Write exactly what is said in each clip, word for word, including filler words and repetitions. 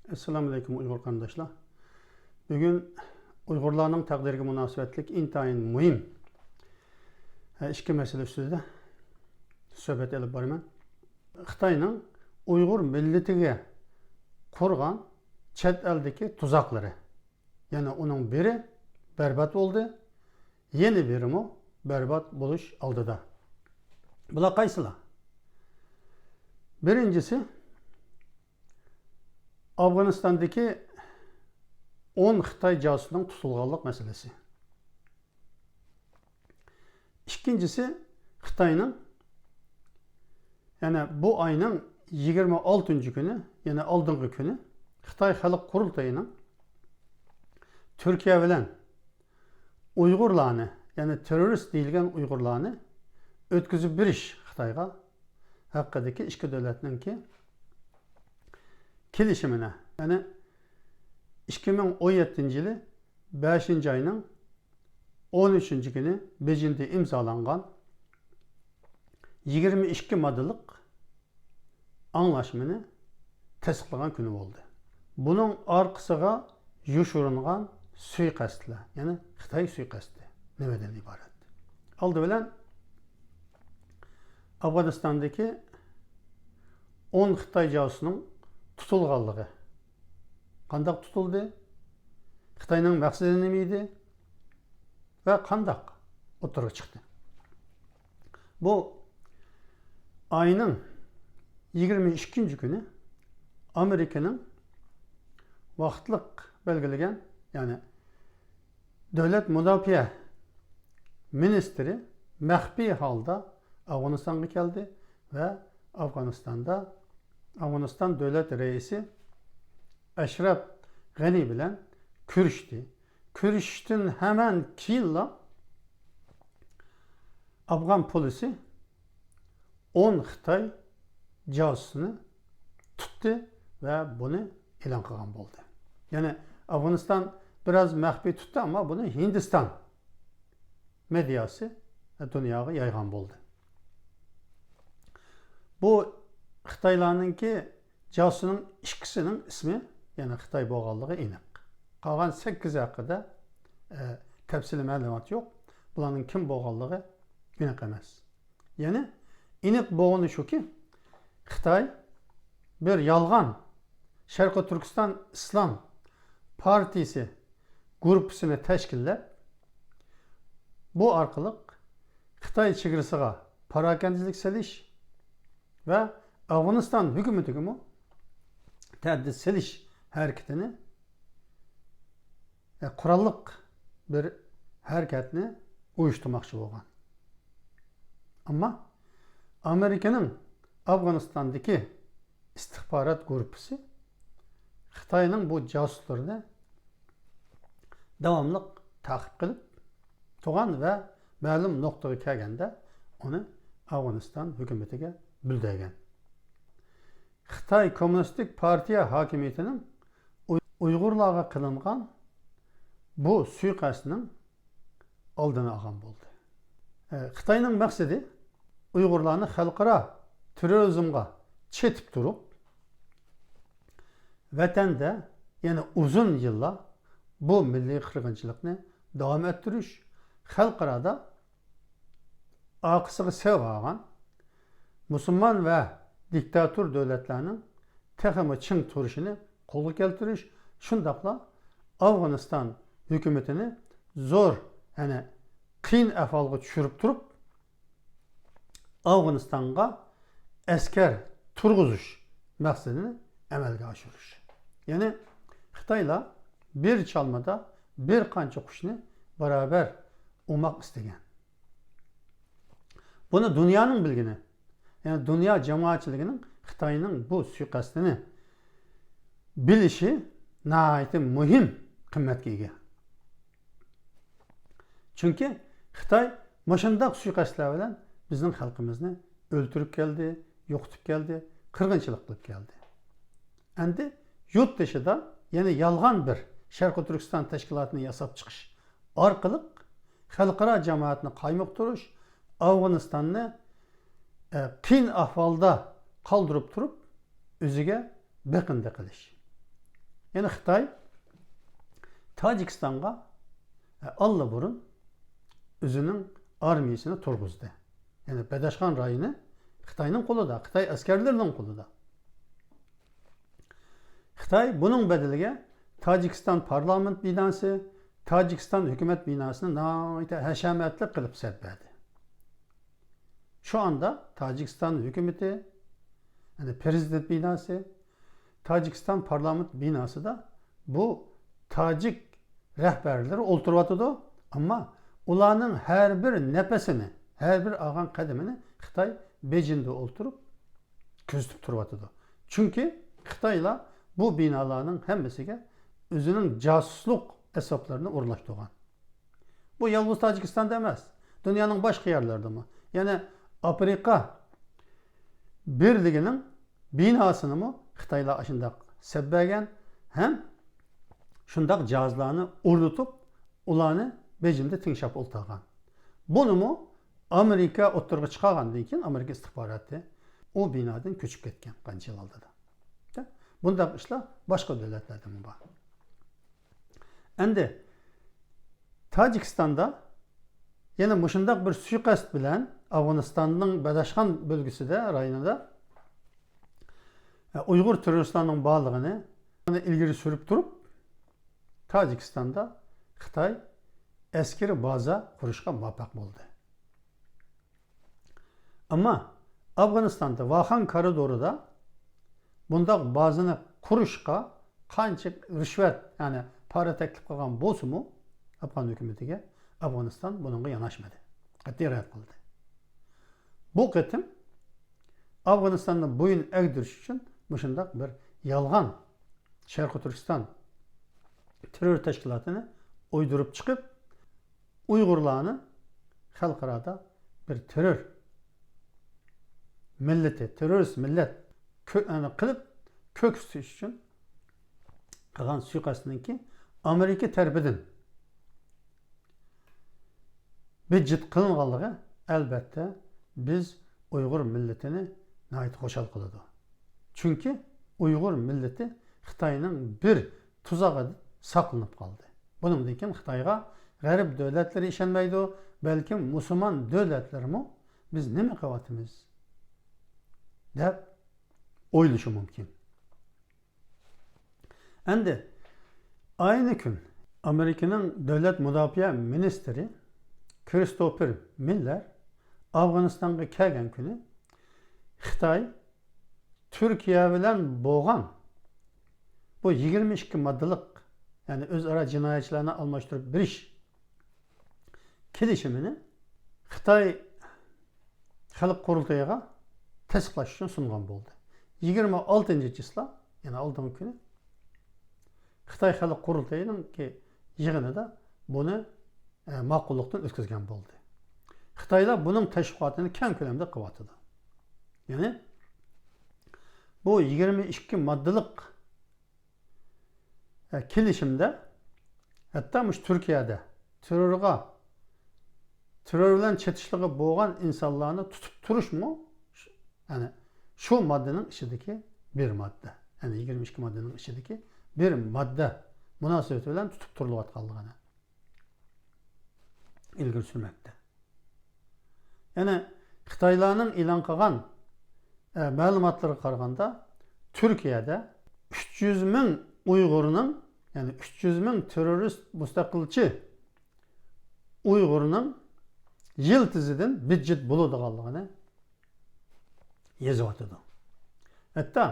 ئەسسالامۇئەلەيكۇم ئۇيغۇر قېرىنداشلار. بۈگۈن ئۇيغۇرلارنىڭ تەقدىرىگە مۇناسىۋەتلىك ئىنتايىن مۇھىم، ھە، ئىككى مەسىلە ئۈستىدە سۆھبەت ئېلىپ بارىمەن. خىتاينىڭ ئۇيغۇر مىللىتىگە قۇرغان چەت ئەلدىكى تۇزاقلىرى. يەنى ئۇنىڭ بىرى بەربات بولدى، يەنە بىرىمۇ بەربات بولۇش ئالدىدا. بۇلار قايسىلار؟ بىرىنچىسى، ئافغانىستاندىكى ئون خىتاي جاسۇسىنىڭ تۇتۇلغانلىق مەسىلىسى. ئىككىنچىسى، خىتاينىڭ، يەنى بۇ ئاينىڭ يىگىرمە ئالتىنچى كۈنى، يەنى ئالدىنقى كۈنى خىتاي خەلق قۇرۇلتىيىنىڭ تۈركىيە بىلەن ئۇيغۇرلارنى، يەنى تېررورىست دېيىلگەن ئۇيغۇرلارنى ئۆتكۈزۈپ بېرىش خىتايغا ھەققىدىكى ئىككى دۆلەتنىڭكى كېلىشىمىنى، يەنى ئىككى مىڭ ئون يەتتىنچى يىلى بەشىنچى ئاينىڭ ئون ئۈچىنچى كۈنى بېيجىڭدا ئىمزالانغان يىگىرمە ئىككى ماددىلىق ئاڭلاشمىنى تەستىقلىغان كۈنى بولدى. بۇنىڭ ئارقىسىغا يوشۇرۇنغان سۇيىقەستلەر، يەنى خىتاي سۇيىقەستى نېمىدىن ئىبارەت؟ ئالدى بىلەن ئافغانىستاندىكى ئون خىتاي جاسۇسىنىڭ تۇتۇلغانلىقى. قانداق تۇتۇلدى؟ خىتاينىڭ مەقسىتى نېمە ئىدى؟ ۋە قانداق ئوتتۇرىغا چىقتى؟ بۇ ئاينىڭ يىگىرمە ئىككىنچى كۈنى ئامېرىكىنىڭ ۋاقىتلىق بەلگىلىگەن، يەنى دۆلەت مۇداپىئە مىنىستىرى مەخپىي ھالدا ئافغانىستانغا كەلدى ۋە ئافغانىستاندا ئافغانىستان دۆلەت رەئىسى ئەشرەف غەنى بىلەن كۆرۈشتى. كۆرۈشۈشتىن ھەمەن كېيىنلا ئافغان پولىسى ئون خىتاي جاسۇسىنى تۇتتى ۋە بۇنى ئېلان قىلغان بولدى. يەنى ئافغانىستان بىراز مەخپىي تۇتتى، ئەمما بۇنى ھىندىستان مېدىياسى دۇنياغا يايغان بولدى. بۇ خىتايلارنىڭكى جاسۇسنىڭ ئىككىسىنىڭ ئىسمى، يەنى خىتاي بولغانلىقى ئېنىق. قالغان سەككىز ھەققىدە، ئە، تەپسىلىي مەلۇمات يوق. بۇلارنىڭ كىم بولغانلىقى ئېنىق ئەمەس. يەنى ئېنىق بولغىنى شۇكى، خىتاي بىر يالغان شەرقىي تۈركىستان ئىسلام پارتىيىسى گۇرۇپپىسىنى تەشكىللەپ، بۇ ئارقىلىق خىتاي چېگرىسىغا پاراكەندىچىلىك سېلىش ۋە ئافغانىستان ھۆكۈمىتىگىمۇ تەھدىت سېلىش ھەرىكىتىنى، قوراللىق بىر ھەرىكەتنى ئۇيۇشتۇرماقچى بولغان. ئەمما ئامېرىكىنىڭ ئافغانىستاندىكى ئىستىخبارات گۇرۇپپىسى خىتاينىڭ بۇ جاسۇسلىرىنى داۋاملىق تەقىپ قىلىپ تۇرغان ۋە مەلۇم نۇقتىغا كەلگەندە ئۇنى ئافغانىستان ھۆكۈمىتىگە بىلدۈرگەن. خىتاي كوممۇنىستىك پارتىيە ھاكىمىيىتىنىڭ ئۇي-، ئۇيغۇرلارغا قىلىنغان بۇ سۇيىقەستنىڭ ئالدىنى ئالغان بولدى. ئە، خىتاينىڭ مەقسىتى ئۇيغۇرلارنى خەلقئارا تېررورىزمغا چېتىپ تۇرۇپ، ۋەتەندە يەنە ئۇزۇن يىللار بۇ مىللىي قىرغىنچىلىقنى داۋام ئەتتۈرۈش، خەلقئارادا ئارقىسىغا سېلىۋالغان مۇسۇلمان ۋە دىكتاتور دۆلەتلەرنىڭ تېخىمۇ چىڭ تۇرۇشىنى قولغا كەلتۈرۈش، شۇنداقلا ئافغانىستان ھۆكۈمىتىنى زور، يەنى قىيىن ئەھۋالغا چۈشۈرۈپ تۇرۇپ، ئافغانىستانغا ئەسكەر تۇرغۇزۇش مەقسىتىنى ئەمەلگە ئاشۇرۇش. يەنى خىتايلار بىر چالمىدا بىر قانچە قۇشنى باراۋەر ئۇرماق ئىستىگەن. بۇنى دۇنيانىڭ بىلگىنى، يەنى دۇنيا جامائەتچىلىكىنىڭ خىتاينىڭ بۇ سۇيىقەستىنى بىلىشى ناھايىتى مۇھىم قىممەتكە ئىگە. چۈنكى خىتاي مۇشۇنداق سۇيىقەستلەر بىلەن بىزنىڭ خەلقىمىزنى ئۆلتۈرۈپ كەلدى، يوقىتىپ كەلدى، قىرغىنچىلىق قىلىپ كەلدى. ئەمدى يۇرت تېشىدا يەنە يالغان بىر شەرقىي تۈركىستان تەشكىلاتىنى ياساپ چىقىش ئارقىلىق خەلقئارا جامائەتنى قايمۇقتۇرۇش، ئافغانىستاننى، ئە، قىيىن ئەھۋالدا قالدۇرۇپ تۇرۇپ، ئۆزىگە بېقىندى قىلىش. يەنى خىتاي تاجىكىستانغا ئاللىبۇرۇن ئۆزىنىڭ ئارمىيىسىنى تۇرغۇزدى. يەنى بەدەشخان رايونى خىتاينىڭ قولىدا، خىتاي ئەسكەرلىرىنىڭ قولىدا. خىتاي بۇنىڭ بەدىلىگە تاجىكىستان پارلامېنت بىناسى، تاجىكىستان ھۆكۈمەت بىناسىنى ناھايىتى ھەشەمەتلىك قىلىپ سەپ بەردى. شۇ ئاندا تاجىكىستان ھۆكۈمىتى، يەنى پرېزىدېنت بىناسى، تاجىكىستان پارلامېنت بىناسىدا بۇ تاجىك رەھبەرلىرى ئولتۇرۇۋاتىدۇ، ئەمما ئۇلارنىڭ ھەر بىر نەپىسىنى، ھەر بىر ئالغان قەدىمىنى خىتاي بېيجىڭدا ئولتۇرۇپ كۆزىتىپ تۇرۇۋاتىدۇ. چۈنكى خىتايلار بۇ بىنالارنىڭ ھەممىسىگە ئۆزىنىڭ جاسۇسلۇق ئەسۋابلىرىنى ئورۇنلاشتۇرغان. بۇ يالغۇز تاجىكىستاندا ئەمەس، دۇنيانىڭ باشقا يەرلىرىدىمۇ. يەنە ئافرىقا بىرلىكىنىڭ بىناسىنىمۇ خىتايلار ئاشۇنداق سەپ بەرگەن ھەم شۇنداق جاھازلارنى ئورنىتىپ، ئۇلارنى بېيجىڭدا تىڭشاپ ئولتۇرغان. بۇنىمۇ ئامېرىكا ئوتتۇرىغا چىقارغاندىن كېيىن، ئامېرىكا ئىستىخباراتى ئۇ بىنادىن كۆچۈپ كەتكەن قانچە يىل ئالدىدا. بۇنداق ئىشلار باشقا دۆلەتلەردىمۇ بار. ئەندى تاجىكىستاندا يەنە مۇشۇنداق بىر سۇيىقەست بىلەن ئافغانىستاننىڭ بەدەشخان بۆلگىسىدە، رايونىدا ئۇيغۇر تېررورىستلارنىڭ بارلىقىنى ئىلگىرى سۈرۈپ تۇرۇپ، تاجىكىستاندا خىتاي ئەسكىرىي بازا قۇرۇشقا مۇۋەپپەق بولدى. ئەمما ئافغانىستاندا ۋاخان كارىدورىدا بۇنداق بازىنى قۇرۇشقا قانچە رىشۋەت، يەنى پارا تەكلىپ قىلغان بولسىمۇ، ئافغان ھۆكۈمىتىگە، ئافغانىستان بۇنىڭغا ياناشمىدى. قەتئىي رەت قىلدى. بۇ قېتىم ئافغانىستاننى بويۇن ئەگدۈرۈش ئۈچۈن مۇشۇنداق بىر يالغان شەرقىي تۈركىستان تېررور تەشكىلاتىنى ئويدۇرۇپ چىقىپ، ئۇيغۇرلارنى خەلقئارادا بىر تېررور مىللىتى، تېررورىست مىللەت كۆ-، ئەنە قىلىپ كۆرسىتىش ئۈچۈن قىلغان سۇيىقەستنىڭكى ئامېرىكا تەرىپىدىن بىر جىت قىلىنغانلىقى، ئەلۋەتتە، بىز ئۇيغۇر مىللىتىنى ناھايىتى خۇشال قىلىدۇ. چۈنكى ئۇيغۇر مىللىتى خىتاينىڭ بىر تۇزاقىدا ساقلىنىپ قالدى. بۇنىڭدىن كېيىن خىتايغا غەرب دۆلەتلىرى ئىشەنمەيدۇ، بەلكىم مۇسۇلمان دۆلەتلىرىمۇ بىز نېمە قىلىۋاتىمىز دەپ ئويلىشى مۇمكىن. ئەندى ئاينى كۈن ئامېرىكىنىڭ دۆلەت مۇداپىئە مىنىستىرى كىرىستوفېر مىللەر ئافغانىستانغا كەلگەن كۈنى خىتاي تۈركىيە بىلەن بولغان بۇ يىگىرمە ئىككى ماددىلىق، يەنى ئۆزئارا جىنايەتچىلەرنى ئالماشتۇرۇپ بېرىش كېلىشىمىنى خىتاي خەلق قۇرۇلتىيىغا تەستىقلاش ئۈچۈن سۇنغان بولدى. يىگىرمە ئالتىنچى چىسلا، يەنى ئالدىنقى كۈنى خىتاي خەلق قۇرۇلتىيىنىڭكى يىغىنىدا بۇنى، ئە، ماقۇللۇقتىن ئۆتكۈزگەن بولدى. خىتايلار بۇنىڭ تەشۋىقاتىنى كەڭ كۆلەمدە قىلىۋاتىدۇ. يەنى بۇ يىگىرمە ئىككى ماددىلىق كېلىشىمدە ھەتتا مۇشۇ تۈركىيەدە تېررورغا، تېررور بىلەن چېتىشلىقى بولغان ئىنسانلارنى تۇتۇپ تۇرۇشمۇ، يەنى شۇ ماددىنىڭ ئىچىدىكى بىر ماددا، يەنى يىگىرمە ئىككى ماددىنىڭ ئىچىدىكى بىر ماددا مۇناسىۋىتى بىلەن تۇتۇپ تۇرۇلۇۋاتقانلىقىنى ئىلگىرى سۈرمەكتە. يەنى خىتايلارنىڭ ئېلان قىلغان، ئە، مەلۇماتلىرىغا قارىغاندا، تۈركىيەدە ئۈچ يۈز مىڭ ئۇيغۇرنىڭ، يەنى ئۈچ يۈز مىڭ تېررورىست مۇستەقىلچى ئۇيغۇرنىڭ يىلتىزىدىن بىر جىت بولىدىغانلىقىنى يېزىۋاتىدۇ. ھەتتا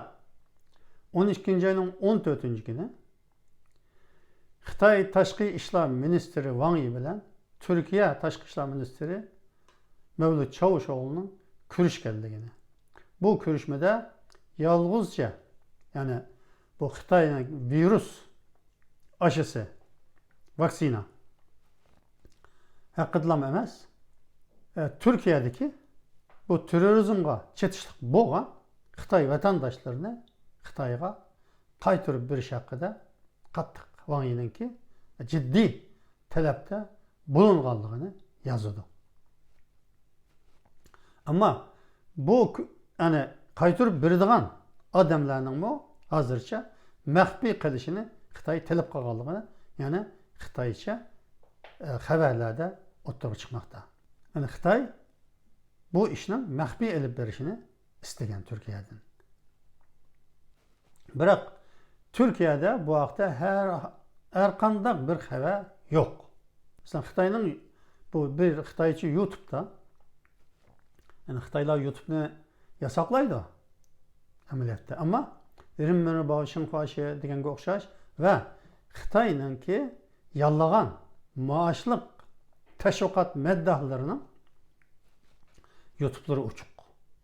ئون ئىككىنچى ئاينىڭ ئون تۆتىنچى كۈنى خىتاي تاشقى ئىشلار مىنىستىرى ۋاڭ يى بىلەن تۈركىيە تاشقى ئىشلار مىنىستىرى مەۋلۇت چاۋۇشئوغلۇنىڭ كۆرۈشكەنلىكىنى، بۇ كۆرۈشمىدە يالغۇزچە، يەنى بۇ خىتاينىڭ ۋىرۇس ئاشىسى، ۋاكسىنا ھەققىدىلا ئەمەس، ئە، تۈركىيەدىكى بۇ تېررورىزمغا چېتىشلىق بولغان خىتاي ۋەتەنداشلىرىنى خىتايغا قايتۇرۇپ بېرىش ھەققىدە قاتتىق ۋاڭ يىنىڭكى جىددىي تەلەپتە بولۇنغانلىقىنى يازىدۇ. ئەمما بۇ كۆ-، يەنى قايتۇرۇپ بېرىدىغان ئادەملەرنىڭمۇ ھازىرچە مەخپىي قىلىشىنى خىتاي تەلەپ قىلغانلىقىنى، يەنى خىتايچە، ئە، خەۋەرلەردە ئوتتۇرىغا چىقماقتا. يەنى خىتاي بۇ ئىشنىڭ مەخپىي ئېلىپ بېرىشىنى ئىستىگەن تۈركىيەدىن. بىراق، تۈركىيەدە بۇ ھەقتە ھەر، ھەرقانداق بىر خەۋەر يوق. مەسىلەن، خىتاينىڭ بۇ بىر خىتايچە يۇتۇبتا، يەنى خىتايلار يۇتۇبنى ياساقلايدۇ ئەمەلىيەتتە. ئەمما رېنمېنباۋ، شىنخۇاشى دېگەنگە ئوخشاش ۋە خىتاينىڭكى ياللىغان مائاشلىق تەشۋىقات مەدداھلىرىنىڭ يۇتۇبلىرى ئوچۇق.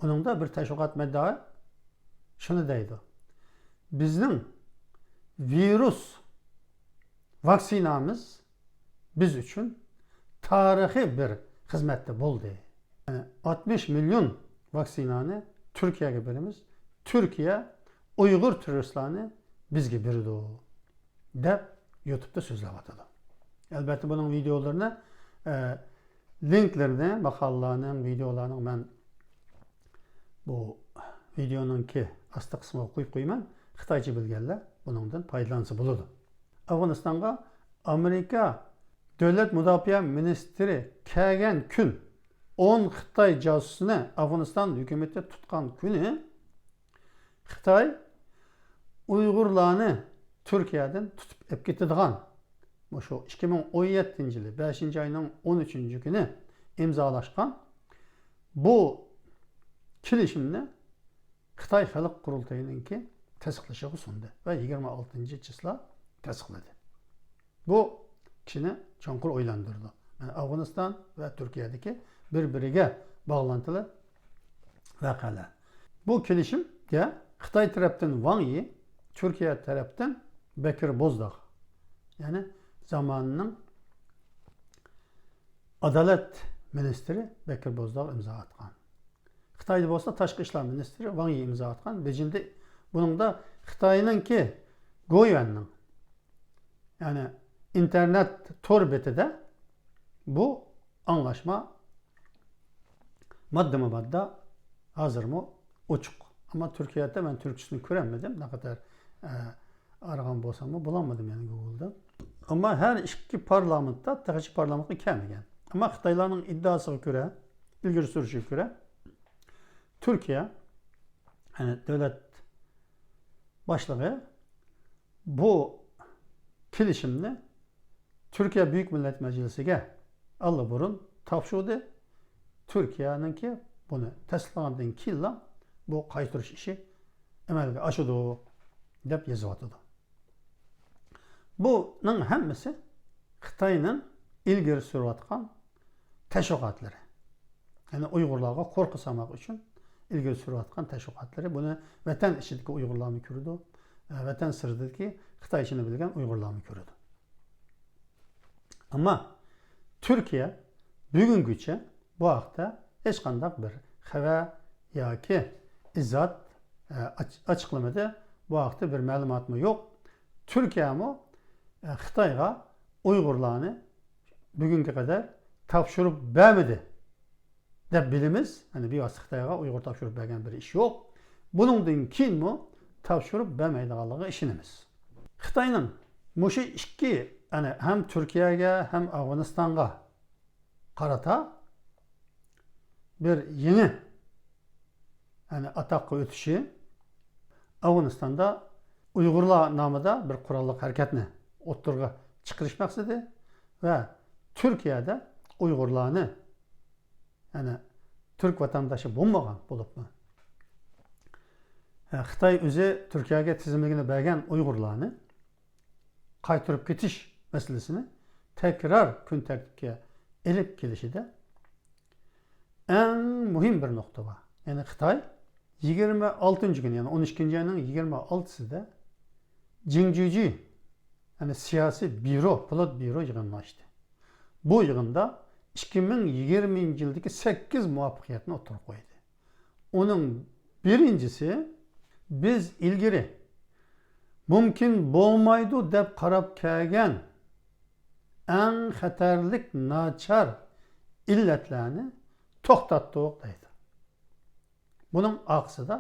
ئۇنىڭدا بىر تەشۋىقات مەدداھى شۇنى دەيدۇ: «بىزنىڭ ۋىرۇس ۋاكسىنامىز بىز ئۈچۈن تارىخىي بىر خىزمەتتە بولدى. يەنى ئاتمىش مىليون ۋاكسىنانى تۈركىيەگە بېرىمىز. تۈركىيە ئۇيغۇر تېررورىستلارنى بىزگە بېرىدۇ» دەپ يۇتۇبتا سۆزلەۋاتىدۇ. ئەلبەتتە، بۇنىڭ ۋىدېئولىرىنى، ئە، لىنكلىرىنى، ماقالىلەرنىڭ، ۋىدېئولارنىڭ مەن بۇ ۋىدېئونىڭكى ئاستى قىسمىغا قويۇپ قويىمەن. خىتايچە بىلگەنلەر بۇنىڭدىن پايدىلانسا بولىدۇ. ئافغانىستانغا ئامېرىكا دۆلەت مۇداپىئە مىنىستىرى كەلگەن كۈن ئون خىتاي جاسۇسىنى ئافغانىستان ھۆكۈمىتى تۇتقان كۈنى خىتاي ئۇيغۇرلارنى تۈركىيەدىن تۇتۇپ ئېلىپ كېتىدىغان، مۇشۇ ئىككى مىڭ ئون يەتتىنچى يىلى بەشىنچى ئاينىڭ ئون ئۈچىنچى كۈنى ئىمزالاشقان بۇ كېلىشىمنى خىتاي خەلق قۇرۇلتىيىنىڭكى تەستىقلىشىغا سۇندى ۋە يىگىرمە ئالتىنچى چىسلا تەستىقلىدى. بۇ كىشىنى چوڭقۇر ئويلاندۇرىدۇ. يەنى ئافغانىستان ۋە تۈركىيەدىكى بىر-بىرىگە باغلانتىلىق ۋەقەلەر. بۇ كېلىشىمگە خىتاي تەرەپتىن ۋاڭ يى، تۈركىيە تەرەپتىن بەكىر بوزداغ، يەنى زامانىنىڭ ئادالەت مىنىستىرى بەكىر بوزداغ ئىمزا ئاتقان. خىتايدا بولسا تاشقى ئىشلار مىنىستىرى ۋاڭ يى ئىمزا ئاتقان. بېيجىڭدا بۇنىڭدا خىتاينىڭكى گويۈەننىڭ، يەنى ئىنتېرنېت تور بېتىدە بۇ ئاڭلاشما ماددىمۇ ماددا ھازىرمۇ ئوچۇق. ئەمما تۈركىيەدە مەن تۈركچىسىنى كۆرەلمىدىم، نەقەدەر، ئە، ئارىغان بولساممۇ بولالمىدىم، يەنى گوگلدا. ئەمما ھەر ئىككى پارلامېنتتا، تېخىچە پارلامېنتقا كەلمىگەن. ئەمما خىتايلارنىڭ ئىددىئاسىغا كۆرە، ئىلگىرى سۈرۈشىگە كۆرە، تۈركىيە، يەنى دۆلەت باشلىقى بۇ كېلىشىمنى تۈركىيە بۈيۈك مىللەت مەجلىسىگە ئاللىبۇرۇن تاپشۇردى. تۈركىيەنىڭكى بۇنى تەستىقلىغاندىن كېيىنلا بۇ قايتۇرۇش ئىشى ئەمەلگە ئاشىدۇ، دەپ يېزىۋاتىدۇ. بۇنىڭ ھەممىسى خىتاينىڭ ئىلگىرى سۈرۈۋاتقان تەشۋىقاتلىرى. يەنى ئۇيغۇرلارغا قورقۇ سالماق ئۈچۈن ئىلگىرى سۈرۈۋاتقان تەشۋىقاتلىرى. بۇنى ۋەتەن ئىچىدىكى ئۇيغۇرلارمۇ كۆرىدۇ، ۋەتەن سىرتىدىكى خىتايچىنى بىلگەن ئۇيغۇرلارمۇ كۆرىدۇ. ئەمما تۈركىيە بۈگۈنگىچە بۇ ھەقتە ھېچقانداق بىر خەۋەر ياكى ئىزاھات، ئە، ئاچ-، ئاچىقلىمىدى. بۇ ھەقتە بىر مەلۇماتمۇ يوق. تۈركىيەمۇ، ئە، خىتايغا ئۇيغۇرلارنى بۈگۈنگە قەدەر تاپشۇرۇپ بەرمىدى دەپ بىلىمىز. يەنى بىۋاسىتە خىتايغا ئۇيغۇر تاپشۇرۇپ بەرگەن بىر ئىش يوق. بۇنىڭدىن كېيىنمۇ تاپشۇرۇپ بەرمەيدىغانلىقىغا ئىشىنىمىز. خىتاينىڭ مۇشۇ ئىككى، يەنى ھەم تۈركىيەگە، ھەم ئافغانىستانغا قارىتا بىر يېڭى، يەنى ئاتاققا ئۆتۈشى، ئافغانىستاندا ئۇيغۇرلار نامىدا بىر قوراللىق ھەرىكەتنى ئوتتۇرىغا چىقىرىش مەقسىتى ۋە تۈركىيەدە ئۇيغۇرلارنى، يەنى تۈرك ۋەتەنداشى بولمىغان بولۇپمۇ، خىتاي ئۆزى تۈركىيەگە تىزىملىكىنى بەرگەن ئۇيغۇرلارنى قايتۇرۇپ كېتىش مەسىلىسىنى تەكرار كۈن تەرتىپكە ئېلىپ كېلىشىدە ئەڭ مۇھىم بىر نۇقتا بار. يەنى خىتاي يىگىرمە ئالتىنچى كۈنى، يەنى ئون ئىككىنچى ئاينىڭ يىگىرمە ئالتىسىدا جىڭجۈجۈ، يەنى سىياسىي بيۇرو، پولىت بيۇرو يىغىنى ئاچتى. بۇ يىغىندا ئىككى مىڭ يىگىرمىنچى يىلدىكى سەككىز مۇۋەپپەقىيەتنى ئوتتۇرىغا قويدى. ئۇنىڭ بىرىنچىسى، بىز ئىلگىرى مۇمكىن بولمايدۇ دەپ قاراپ كەلگەن ئەڭ خەتەرلىك ناچار ئىللەتلەرنى توختاتتۇق دەيدۇ. بۇنىڭ ئارقىسىدا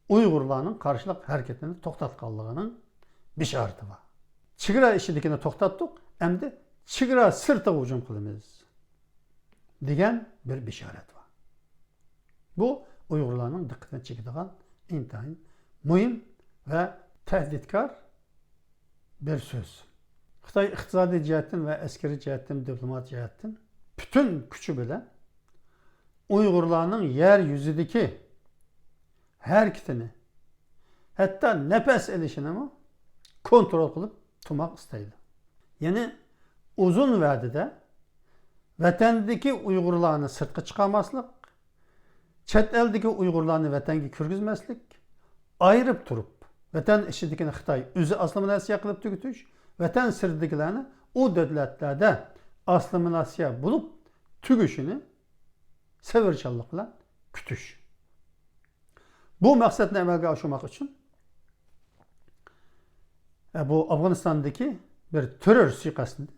ئۇيغۇرلارنىڭ قارشىلىق ھەرىكىتىنى توختاتقانلىقىنىڭ بېشارىتى بار. چېگرا ئىچىدىكىنى توختاتتۇق، ئەمدى چېگرا سىرتىغا ھۇجۇم قىلىمىز دېگەن بىر بېشارەت بار. بۇ ئۇيغۇرلارنىڭ دىققىتىنى چېكىدىغان ئىنتايىن مۇھىم ۋە تەھدىتكار بىر سۆز. خىتاي ئىقتىسادىي جەھەتتىن ۋە ئەسكىرىي جەھەتتىن، دىپلومات جەھەتتىن پۈتۈن كۈچى بىلەن ئۇيغۇرلارنىڭ يەر يۈزىدىكى ھەرىكىتىنى، ھەتتا نەپەس ئېلىشىنىمۇ كونترول قىلىپ تۇرماق ئىستەيدۇ. يەنى ئۇزۇن ۋەدىدە ۋەتەندىكى ئۇيغۇرلارنى سىرتقا چىقارماسلىق، چەت ئەلدىكى ئۇيغۇرلارنى ۋەتەنگە كىرگۈزمەسلىك، ئايرىپ تۇرۇپ، ۋەتەن ئىچىدىكىنى خىتاي ئۆزى ئاسسىمىلياتسىيە قىلىپ تۈگىتىش، ۋەتەن سىرتىدىكىلەرنى ئۇ دۆلەتلەردە ئاسسىمىلياتسىيە بولۇپ تۈگىشىنى سەۋرچانلىق بىلەن كۈتۈش. بۇ مەقسەتنى ئەمەلگە ئاشۇرماق ئۈچۈن، ئە، بۇ ئافغانىستاندىكى بىر تېررور سۇيىقەستىنى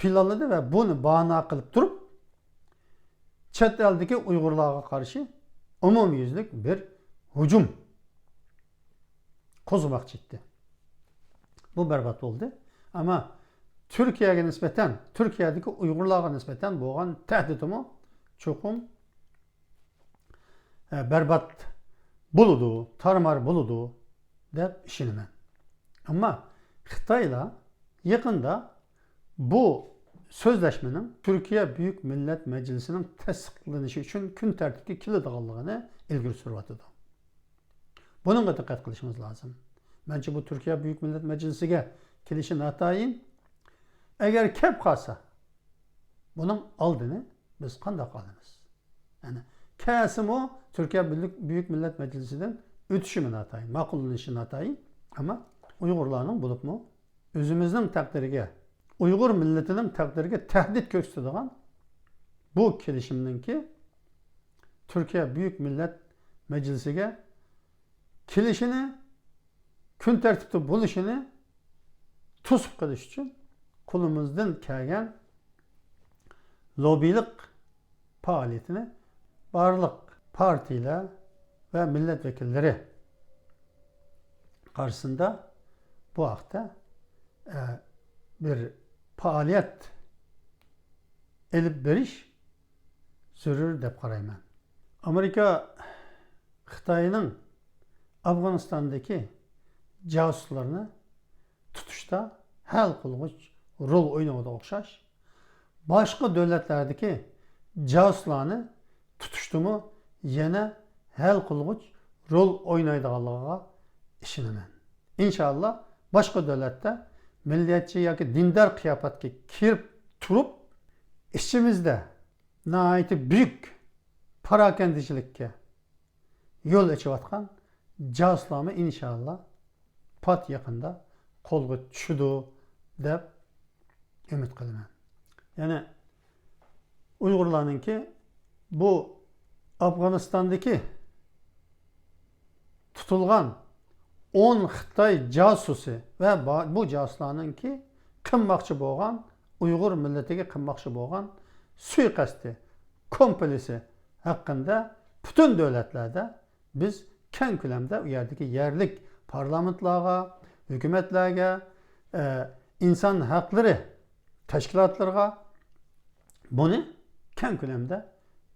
پىلانلىدى ۋە بۇنى باھانە قىلىپ تۇرۇپ، چەت ئەلدىكى ئۇيغۇرلارغا قارشى ئومۇميۈزلۈك بىر ھۇجۇم قوزغىماقچى ئىدى. بۇ بەربات بولدى. ئەمما تۈركىيەگە نىسبەتەن، تۈركىيەدىكى ئۇيغۇرلارغا نىسبەتەن بولغان تەھدىتىمۇ چوقۇم، ئە، بەربات بولىدۇ، تارمار بولىدۇ دەپ ئىشىنىمەن. ئەمما خىتايلار يېقىندا بۇ سۆزلەشمىنىڭ تۈركىيە بۈيۈك مىللەت مەجلىسىنىڭ تەستىقلىنىشى ئۈچۈن كۈن تەرتىپكە كېلىدىغانلىقىنى ئىلگىرى سۈرۈۋاتىدۇ. بۇنىڭغا دىققەت قىلىشىمىز لازىم. مەنچە بۇ تۈركىيە بۈيۈك مىللەت مەجلىسىگە كېلىشى ناتايىن. ئەگەر كەپ قالسا، بۇنىڭ ئالدىنى بىز قانداق ئالىمىز؟ يەنى كەلسىمۇ تۈركىيە بۈيۈك مىللەت مەجلىسىدىن ئۆتۈشىمۇ ناتايىن، ماقۇللىنىشى ناتايىن. ئەمما ئۇيغۇرلارنىڭ، بولۇپمۇ ئۆزىمىزنىڭ تەقدىرىگە، ئۇيغۇر مىللىتىنىڭ تەقدىرىگە تەھدىت كۆرسىتىدىغان بۇ كېلىشىمنىڭكى تۈركىيە بۈيۈك مىللەت مەجلىسىگە كېلىشىنى، كۈن تەرتىپتە بولۇشىنى توسۇپ قېلىش ئۈچۈن قولىمىزدىن كەلگەن لوببىلىق پائالىيىتىنى بارلىق پارتىيىلەر ۋە مىللەت ۋەكىللىرى قارشىسىندا بۇ ھەقتە، ئە، بىر پائالىيەت ئېلىپ بېرىش زۆرۈر دەپ قارايمەن. ئامېرىكا خىتاينىڭ ئافغانىستاندىكى جاسۇسلارنى تۇتۇشتا ھەل قىلغۇچ رول ئوينىغىنىغا ئوخشاش، باشقا دۆلەتلەردىكى جاسۇسلارنى تۇتۇشتىمۇ يەنە ھەل قىلغۇچ رول ئوينايدىغانلىقىغا ئىشىنىمەن. ئىنشائاللا، باشقا دۆلەتتە مىللەتچى ياكى دىندار قىياپەتكە كىرىپ تۇرۇپ، ئىچىمىزدە ناھايىتى بۈيۈك پاراكەندىچىلىككە يول ئېچىۋاتقان جاسۇسلارمۇ ئىنشائاللا پات يېقىندا قولغا چۈشىدۇ دەپ ئۈمىد قىلىمەن. يەنى ئۇيغۇرلارنىڭكى بۇ ئافغانىستاندىكى تۇتۇلغان ئون خىتاي جاسۇسى ۋە با-، بۇ جاسۇسلارنىڭكى قىلماقچى بولغان، ئۇيغۇر مىللىتىگە قىلماقچى بولغان سۇيىقەستى، كومپلېكسى ھەققىندە پۈتۈن دۆلەتلەردە بىز كەڭ كۆلەمدە ئۇ يەردىكى يەرلىك پارلامېنتلارغا، ھۆكۈمەتلەرگە، ئە، ئىنسان ھەقلىرى تەشكىلاتلىرىغا بۇنى كەڭ كۆلەمدە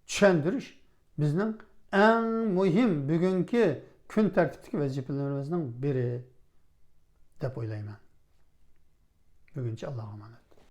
چۈشەندۈرۈش بىزنىڭ ئەڭ مۇھىم بۈگۈنكى كۈن تەرتىپتىكى ۋەزىپىلىرىمىزنىڭ بىرى دەپ ئويلايمەن. بۈگۈنچە ئاللاغا ئامانەت.